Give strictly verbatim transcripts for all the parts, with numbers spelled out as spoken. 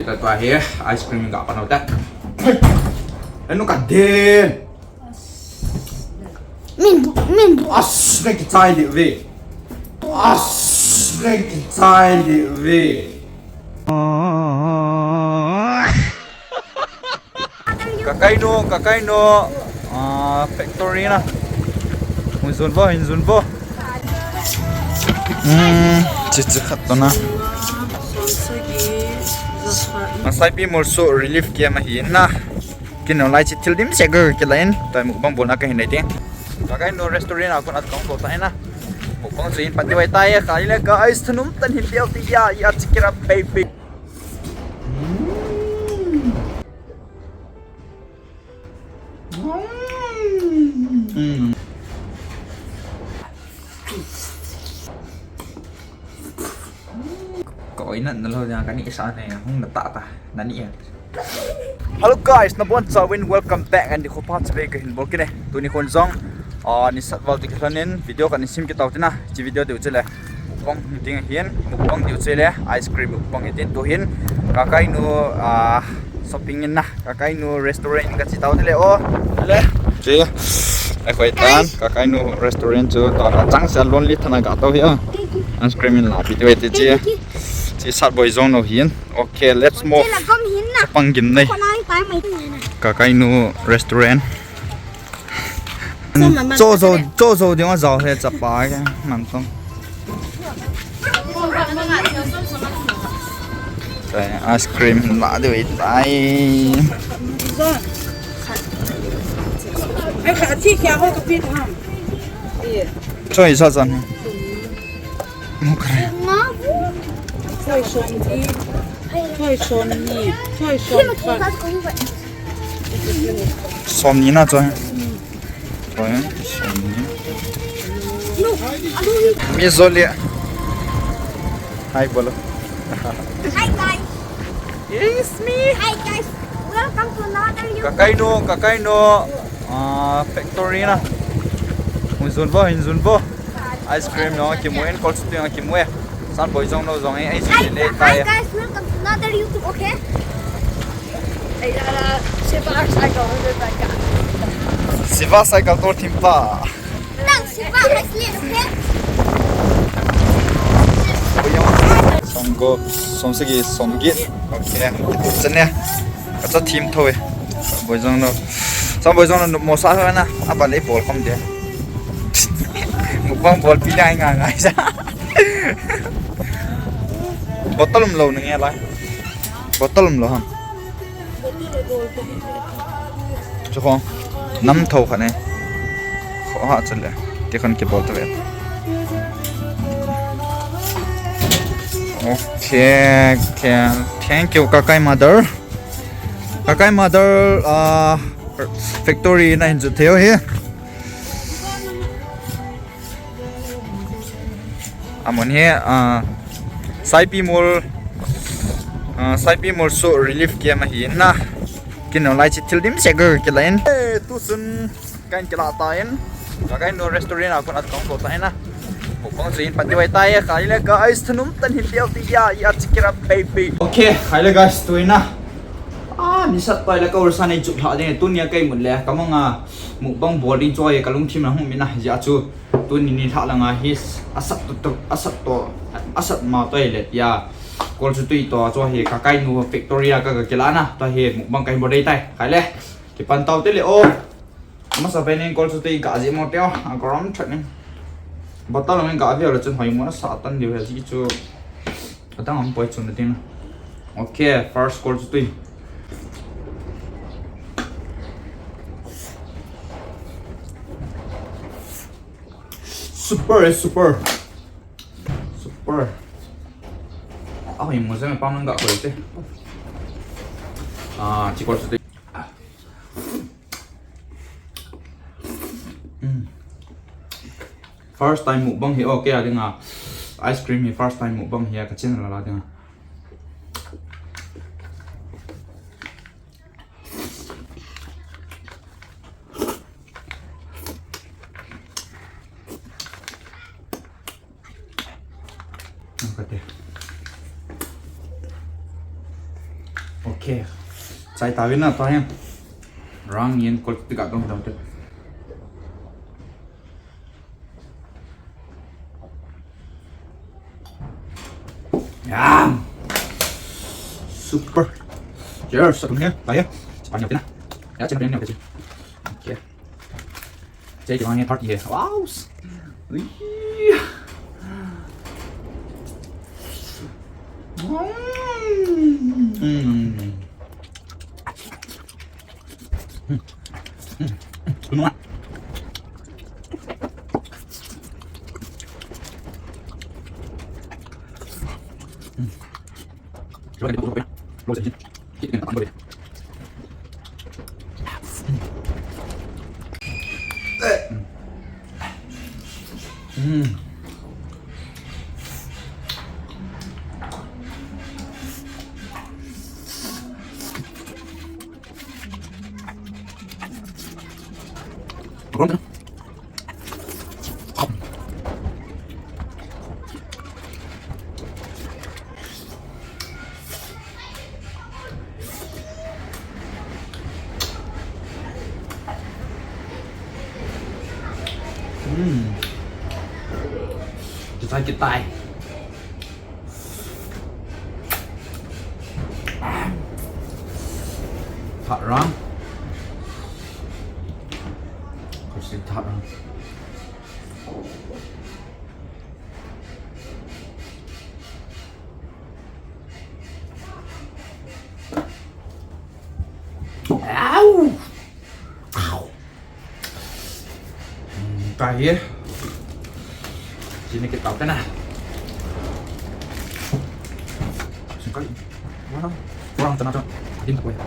Tua hi ice cream ga pan u te. Enu ka den. Min bu, min bu. As, na kichai de ve. As, na kichai de ve. Kakainu, kakainu. Ah, factory na. Hin jun vo, hin jun vo. Hmm, chi chi khat to na. Masai pi mol su relief camp ahi na. Kin no lai chi thil dim se ga kilain. Tai mukbang bolna kahin nei te. Kakainu restaurant a kon at kong to ta na. Mukbang chu in pati vai ta ya, khaile guys, thanum tah in hin leo ti ya, ya, check it out, baby. Mm. Ka oi na, na lo ja, ka ni sa ne, hung na ta ta, na ni ya. Hello guys, nabonchauvin welcome back and dikho pa chave kahin bol kit e. Tuni khon jong, ah, nisat val dikho lhonin video kahin sem kit tau tina. Chi video diu chule mukbang ding hin, mukbang diu chule ice cream mukbang hitin tuhin. Kakainu, ah, shopping in na, kakainu restaurant in kachi tau tile o. Le. Chi. Ai khoi tan, kakainu restaurant chu ta ka chang sa lonely thana ga tau hi a. Ice cream in la pi te chi. Chi sat boi jong no hin. Okay, let's move. Chapang gim nei. Kakainu restaurant. Cho zo, cho zo ding a zau he chapa ke man tong. Ice cream la de wei tai. Cho isa zan. Mukre. Choi som ni. Choi som ni. Choi som ni. Som ni na choi. Choi som ni. Mi zoli. Hi bolo. Hi guys. It's me. Hi guys. Welcome to another YouTube. Kakainu, kakainu. Ah, factory na. Hin jun vo, hin jun vo. Ice cream no kimu in, kol sutu no kimu e. San boi jong no jong e, ai si le tai. Hi guys, welcome to another YouTube, okay? Siva cycle to thim pa. Nang siva hai si le, okay? Som go, som sagi, som get. Okay. Chane. Ka cha thim tho e. Boi jong no. Sam boi jong no mo sa na. Aba le bol kom de. Mukbang bol pi dai nga nga sa. Bottle um lo nge lai. Bottle um lo ham. Chu khong. Nam tho khat ne. Kho ha chale. Ti khan kibol ta ve. Okay, okay. Thank you, Kakai mother. Kakai mother, uh, factory na hin chu theo hi. Amun hi, uh, Saipi Mall, uh, Saipi Mall su relief camp ahi na. Kin no lai chi thil dim se ga kilain. Eh, tu sun. Kahin kila ta in, Kakainu restaurant a kon at kong to ta in a. Mukbang chu in pati vai ta e, khaile guys, thanum tah in hin leo ti ya, ya, check it out, baby. Okay, khaile guys, tu in a. Ah, nisat pai le ka ursa nei chuk lha ding, tunia kei mun le, ka mong a mukbang bol ding chu e, ka lungthim a hung min a, ya chu. Tuni ni lha langa hi, asat to, to, asat to, asat ma to e le, ya. Kol chu tui to, chu hi, Kakainu factory a ka, ka kila na, to hi, mukbang kahin bol dei tai, khaile. Kipan tau te le o. Masa pen in kol chu tui ga ji mo teo, a gorom that in. Bottle in ga vio le chun hoi mo na sa tan diu he ji chu. Adang am poi chun ding. Okay, first kol chu tui. Super, eh, super. Super. A hoi mo se me pam nang ga koi te. Ah, chi kol chu tui. Mm. First time mukbang hi okay a dinga. Ice cream hi first time mukbang hi a ka channel a dinga. Ang kate. Okay. Chai ta vin na to hen. Rang yen kol ti ka dong dong te. Ya. Super. Cheers. Satu ni, ta ya. Sepanjang tina. Ya, cina ni, ya, cina. Okay. Cei kibang e, thirty e. Wow. Ui. Mm. Mm. Mm. Mm. Hmm. Kitai, kitai. Thak rang. Kasi thak rang. Au! Au! Hmm, kahi. Sini kita tena. Singkai. Wah, kurang tena tu. Adin tak boleh.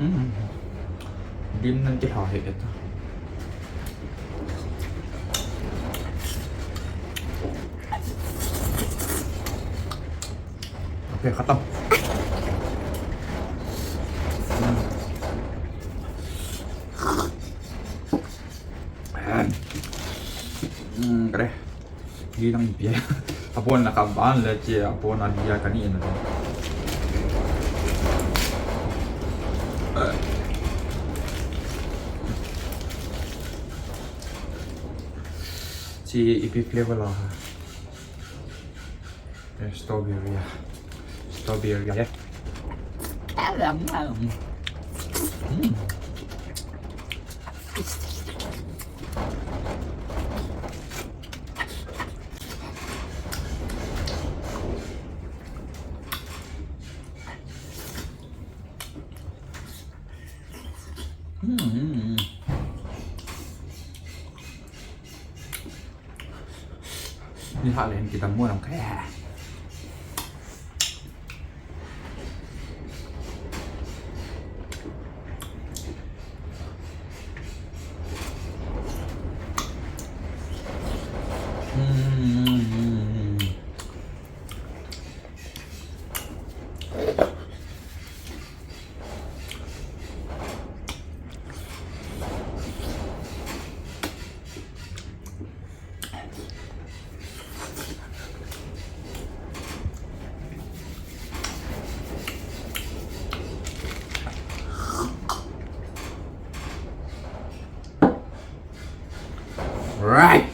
Hmm. Dim nan kiha he ta. Okay, khatam. Hmm, kare. Hi nang pia. Abon na ka ban le che, abon na dia kani na. Chi ipi flavor la ha. Eh, strawberry ya. Strawberry ya. Mm. Mm, mm, mm. Ni ha len kita mo lang kaya. Mm, mm, mm, mm. Right.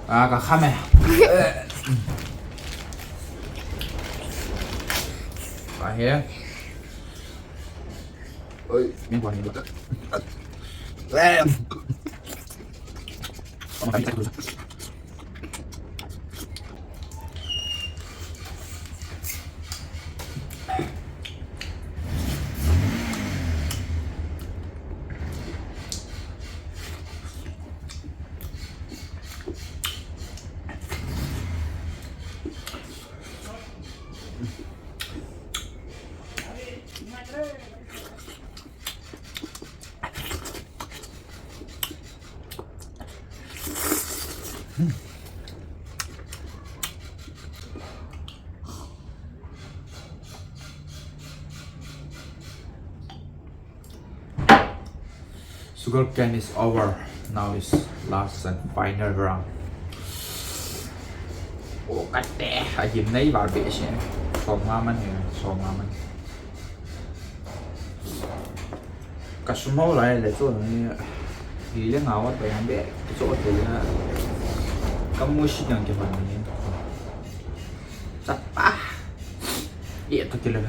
Ah, ka kham e. Ka he. Oi, min buan ni buta. Sugar cane is over. Now is last and final round. Oh, kate. Ahim nei var be se. Som nga man he, som nga man. Ka sum ho lai le chu ni. Hi le nga wa to yang be. Chu te le. Ka mu si yang ke man ni. Chapa. Ye to kilo.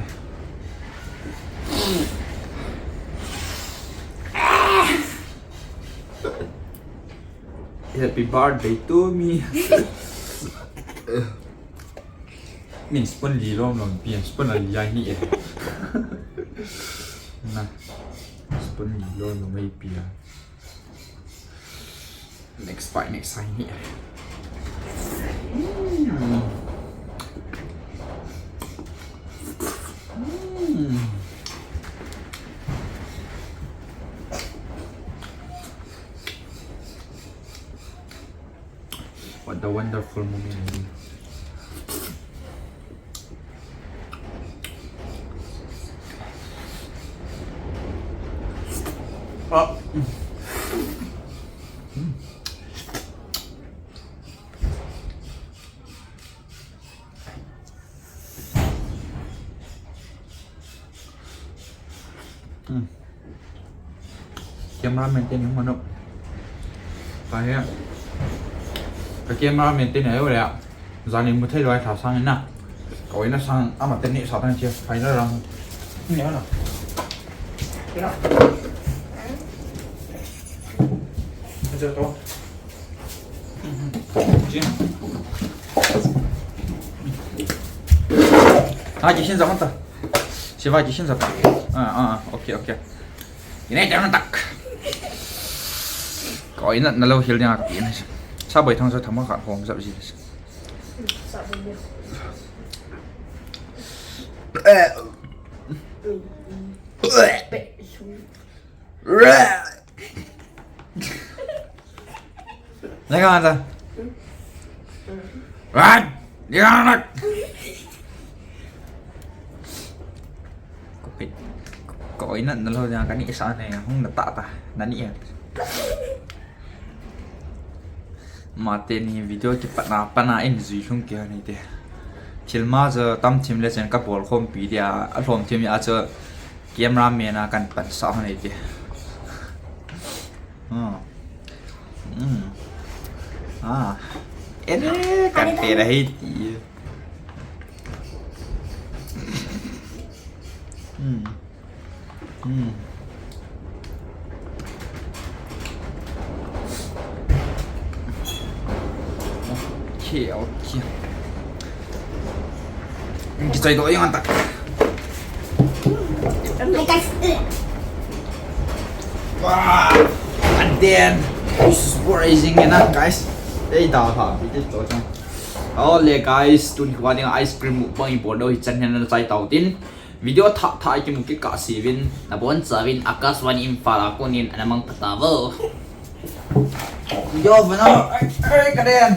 Happy birthday to me. Min spoon li lom lom pi, spoon a li ai ni e. Na. Spoon li lom lom ai pi a. Next bite, next sign here. Mm. Mm. What a wonderful moment. Ah. Hmm. Camera man te ni hung mano. Ka he. Ka camera man te ni ayo le. Jani mu thei loi tha sang na. Ka oi na sang ama te ni sa tang che. Final round. Ni na. Ni na. Ajo to. Ha, kisin zaman ta. Siva kisin zaman. Ah, ah, okay, okay. Ini jangan tak. Kau ini na lo hil dia aku ini. Sabai thang sa thama ka hom sa bisi. Eh. Jangan ada. Right. Jangan ada. Kau ini na lo dia kan ni sa ne hung na ta ta na ni ya. Mate ni video kipatna pana in jui lhung kei ni te. Thil ma ja tam thim le chen ka bol khom pi dia, a lhom thim ya cha camera man a kan pan sa ni te. Hmm. Hmm. Ah. Ene kan te da hei ti. Hmm. Hmm. Okay, okay. Kichai to yang tak. Wow, and then this is rising enough, guys. Hey, da ha, bit to. Ole guys, tuni kho ding ice cream mukbang i bol ding hi chan hian na chai tau tin. Video thah thah i kimu kit kah seh uvin, na bon chauvin Akashvani Imphal a konin ana mang pha ta vo. Yo, Vana. Ei, ei, ka den.